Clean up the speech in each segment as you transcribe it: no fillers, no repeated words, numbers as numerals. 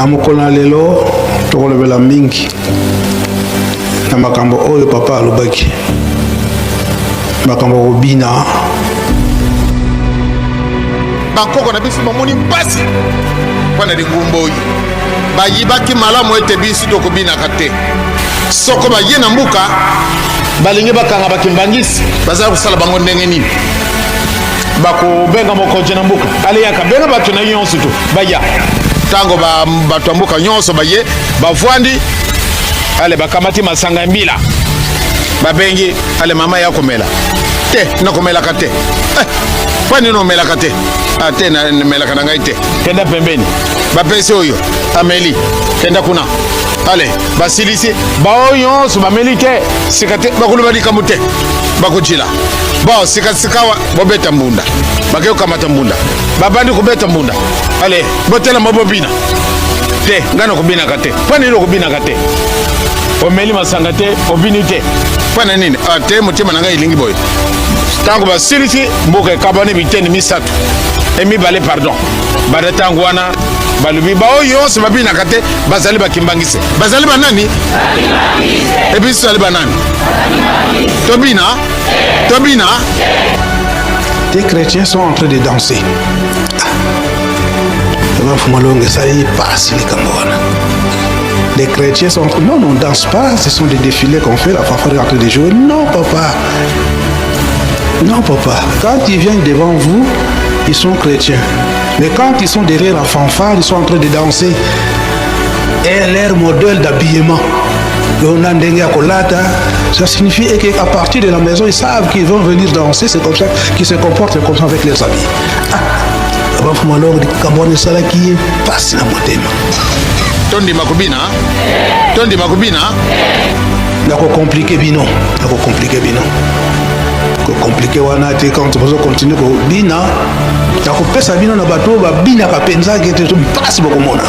Na mokolo na lelo tokolobela mingi na makambo oyo papa alobaki, makambo ya kobina. Bankoko na biso bamoni mpasi mpo na lingumba oyo bayibaki malamu ete biso tokobinaka te. Soko baye na mbuka balingi bakanga bakimbangisi, bazali kosala bango ndenge nini? Bakobenga mokonzi na mboka, aleyaka benga bato na nyonso to baya. Ntango bato ya mboka nyonso baye bavwandi, ale bakamati masanga ya mbila, babengi ale mama ya komela te, nakomelaka te. Eh, mpo nini omelaka te? Ah, te, namelaka na ngai te. Kenda pembeni. Bapesi oyo ameli, kenda kuna. Ale basilisi bao nyonso bameli te. Sika te bakoloba likambo te, bakojila bo sikasikawa bobeta mbunda. Bakei kokamata mbunda, babandi kobeta mbunda. Ale botelama bobina te, ngai nakobinaka te. Mpo nini okobinaka te? Omeli masanga te, obini te. Mpo na nini? Ah, te, motema na ngai elingi boye. Ntango basilisi, mboka ekabwani biteni misato e mibale, pardon. Banda ntango wana balobi baoyo nyonso babinaka te bazali bakimbangise. Bazali banani? Ebiso tozali banani? Tobina, tobina. Des chrétiens sont en train de danser. Malonga esali pasi likambo wana. Les chrétiens sont en train... Non, on ne danse pas, ce sont des défilés qu'on fait, la fanfare est en train de jouer. Non, papa. Non, papa. Quand ils viennent devant vous, ils sont chrétiens. Mais quand ils sont derrière la fanfare, ils sont en train de danser. Et leur modèle d'habillement, ça signifie qu'à partir de la maison, ils savent qu'ils vont venir danser. C'est comme ça qu'ils se comportent comme ça avec leurs habits. Ah, alors, likambo wana esalaki ye mpasi na motema. Tondima kobina, tondima kobina. Nakokomplike bino, nakokomplike bino, kokomplike wana te. Quand bozokontinue kobina, nakopesa bino na bato oyo babinaka mpenza ke te, mpasi bokomona.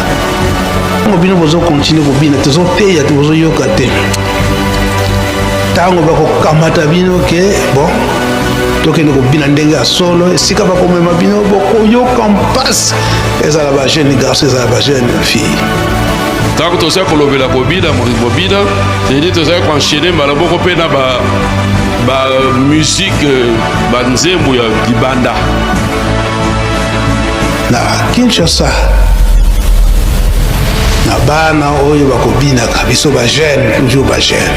Ntango bino bozokontinue kobina, tozoteya te, bozoyoka te. Ntango bakokamata bino ke bon, tokende kobina ndenge ya solo, esika bakomema bino bokoyoka mpasi, ezala ba jeune garçon, ezala ba jeune fille. Ntango tozali kolobela kobina kobina, tedi tozali koenchaîne mbala moko mpe na ba ba musique, banzembo ya libanda. Na Kinshasa, na bana oyo bakobinaka, biso ba jeune, toujours ba jeune,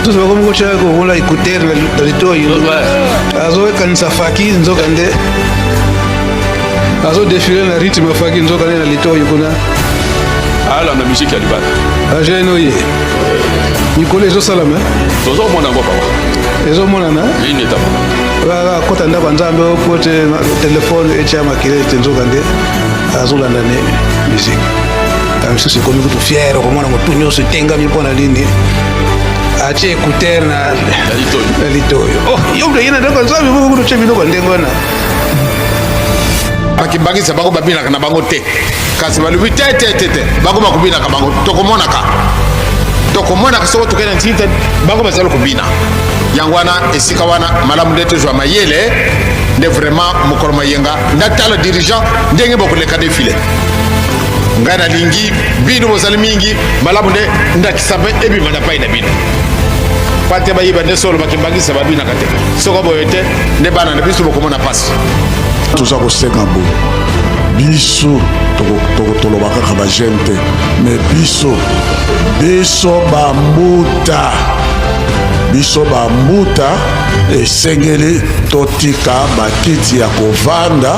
tous bakomi kotya kokola écouteur na litoi, azokanisa faki, nzoka nde azodefile na rythme ya faki, nzoka nde na litoi kuna alanda musique ya libanda. Bajeune oye mikolo ezosalama. Tozomona yango, papa. Ezomonana. Nini etama? Akota ndako ya Nzambe po te telefone etya makelele te, nzoka nde azolanda ne musique ya misusu. Ekomi kutu fiere komona motu nyonso etengami mpo na nini atie écouteur na litoyo. Oh, yo moto aye na ndako ya Nzambe, moko kutu tie biloko ya ndenge wana. Bakimbangisa bango babinaka na bango te, kasi balobi te te te te, bango bakobinaka bango, tokomonaka, tokomonaka. Soko tokei na ntina te, bango bazali kobina. Yango wana esika wana malamu nde tozwa mayele nde vraiment mokolo mayenga ndatala dirigeant ndenge bokoleka défilé. Ngai nalingi bino bozali mingi, malamu nde ndakisa mpe ebima na pai na bino pa te bayiba nde solo bakimbangisa babinaka te. Soko boye te nde bana na biso bokomona mpasi. Toza kosenga boye, biso toloba kaka bajeune te, mais biso biso bambuta, biso bambuta, esengeli totika bakiti ya kovanda,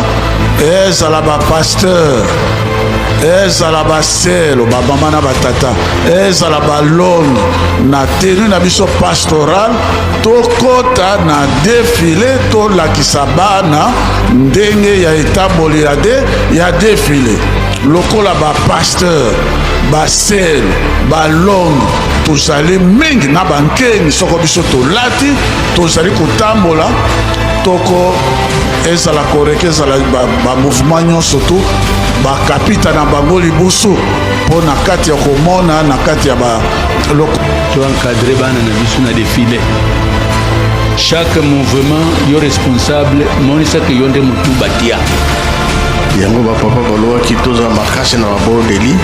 ezala bapasteur, ezala baselo, bamama na batata, ezala balongi na tenue na biso pastoral, tokɔta na défilé, tolakisa bana ndenge ya etamboli ya défilé. Lokola bapasteur, baselo, balongi, tozali mingi na bankeni. Soko biso tolati, tozali kotambola, toko ezala correct, ezala bamouvement nyonso tu bakapita na bango liboso mpo na kati ya komona na kati ya ba Toencadre bana na biso na défilé. Chaque mouvement, yo responsable, monisaka yo nde motu batia. Yango ba papa balobaki toza makasi na mabondeli.